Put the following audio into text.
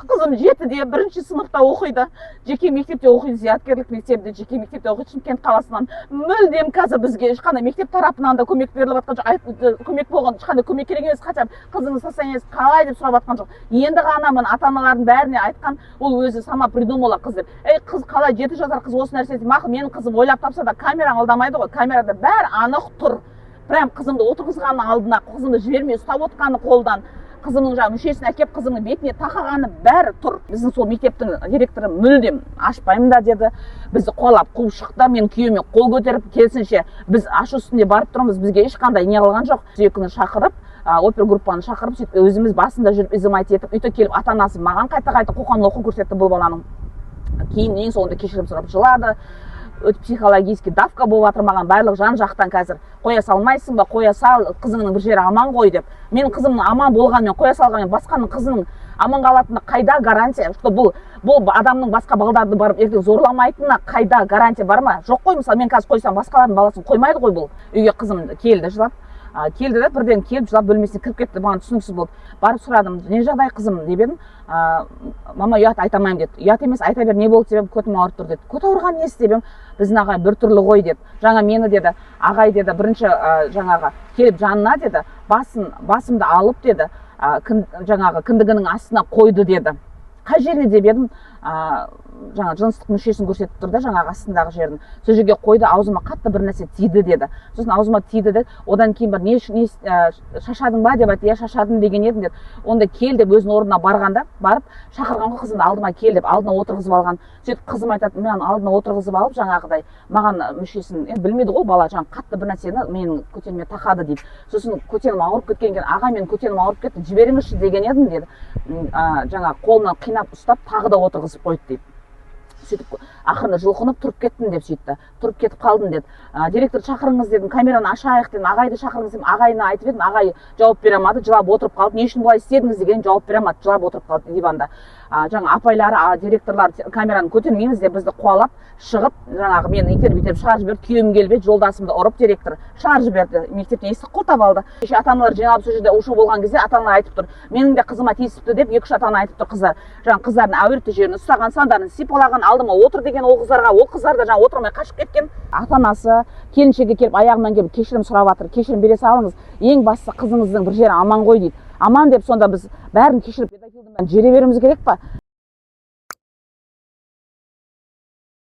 Қызым 7-де, бірінші сыныпта оқиды, жеке мектепте оқиды, зияткерлік мектебінде, жеке мектепте оқиды Шымкент қаласынан. Мүлдем қазір бізге ешқандай мектеп тарапынан да көмек беріліп жатқан жоқ. Көмек болған, ешқандай көмек керек емес, хотя бы қызыңыз состояние сі қалай деп сұрап жатқан жоқ. Енді ғана міне ата аналардың бәріне айтқан, ол өзі сама придумала қыз деп. Ей, қыз қалай, 7 жасар қыз осы нәрсе? Мақұл, менің қызым ойлап тапса да, камера алдамайды ғой, камерада бәрі анық тұр. Прям қызымды отырғызғанның алдына, қызымды жібермей ұстап отқаны, қолдан қызымның жаңағы мүшесін әкеліп, қызымның бетіне тақағаны, бәрі тұр. Біздің сол мектептің директоры мүлдем ашпаймын да деді, бізді қуалап қуып шықты. Мен күйеуіме қол көтеріп, керісінше, біз ашу үстінде барып тұрмыз, бізге ешқандай не қылған жоқ. Екіні шақырып, опергруппа ны шақырып, сөйтіп өзіміз басында жүріп, изымать етіп, өйтіп келіп, ата анасы маған қайта қайта қоқан лоқы көрсетті бұл баланың. Кейін ең соңында кешірім сұрап жылады. Өте психологический давка болып жатыр маған барлық жан жақтан қазір: қоя салмайсың ба, қоя сал, қызыңның бір жері аман ғой деп. Менің қызымның аман болғанымен, қоя салғанмен, басқаның қызының аман қалатынына қайда гарантия? Что бұл адамның басқа балдарды барып ертең зорламайтынына қайда гарантия бар ма? Жоқ қой. Мысалы, мен қазір қойсам, басқалардың баласын қоймайды ғой бұл. Үйге қызым келді жылап, келді да, бірден келіп, жылап бөлмесіне кіріп кетті. Маған түсініксіз болды. Барып сұрадым: «Не жағдай, қызым?» – деп едім, «Мама, ұят, айта алмаймын», – деді. «Ұят емес, айта бер, не болды?» – деп едім, «Көтім ауырып тұр», – деді. «Көт ауырған несі?» – деп едім, «Біздің ағай біртүрлі ғой», – деді. «Жаңа мені, – деді, – ағай, – деді, – бірінші жаңағы келіп жанына, – деді, – басын басымды алып, – деді, – жаңағы кіндігінің астына қойды», – деді. «Қай жеріне?» – деп едім, жаңа жыныстық мүшесін көрсетіп тұр да, жаңағы астындағы жерін. «Сол жерге қойды, аузыма қатты бір нәрсе тиді», – деді. Сосын «Аузыма тиді» деді. Одан кейін бар не, «Шаршадың ба?» – деп айтты. «Иә, шаршадым» деген едім», – деді. «Онда кел», – деп өзінің орнына барғанда, барып шақырған ғой қызымды, «Алдыма кел» деп алдына отырғызып алған. Сөйтіп қызым айтады: «Маған алдына отырғызып алып, жаңағыдай маған мүшесін, енді білмейді ғой бала, жаңағы қатты бір нәрсені менің көтеніме тақады», – дейді. «Сосын көтенім ауырып кеткен екен. Аға, менің көтенім ауырып кетті, жіберіңізші деген едім», – деді. Жаңағы қолынан қинап ұстап, тағы да отырғызып қойды» дейді. «Сөйтіп ақырында жұлқынып тұрып кеттім» деп, сөйтті, «Тұрып кетіп қалдым», – деді. «Директорды шақырыңыз» дедім, «Камераны ашайық» дедім, «Ағайды шақырыңыз» дедім. Ағайына айтып едім, ағай жауап бере алмады, жылап отырып қалды. «Не үшін бұлай істедіңіз?» деген жауап бере алмады, жылап отырып қалды диванда. Жаңа апайлары, директорлар камераны көтермейміз деп бізді қуалап шығып, жаңағы мені итеріп итеріп шығарып жіберді. Күйеуім келіп еді, жолдасымды ұрып, директор шығарып жіберді мектептен, есік құлыптап алды. Кеше ата аналар жиналып, сол жерде у шу болған кезде ата аналар айтып тұр, менің де қызыма тиісіпті деп екі үш ата ана айтып тұр. Қыздар, жаңағы қыздардың әуретті жерін ұстаған, сандарын сипалаған, алдыма отыр деген ол қыздарға, ол қыздар да жаңағы отырмай қашып кеткен. Ата анасы, келіншегі келіп, аяғымнан келіп кешірім сұрап жатыр: «Кешірім бере салыңыз, ең бастысы қызыңыздың бір жері аман ғой», – дейді. Аман деп сонда біз бәрін кешіріп, педофилдің бәрін жібере беруіміз керек па?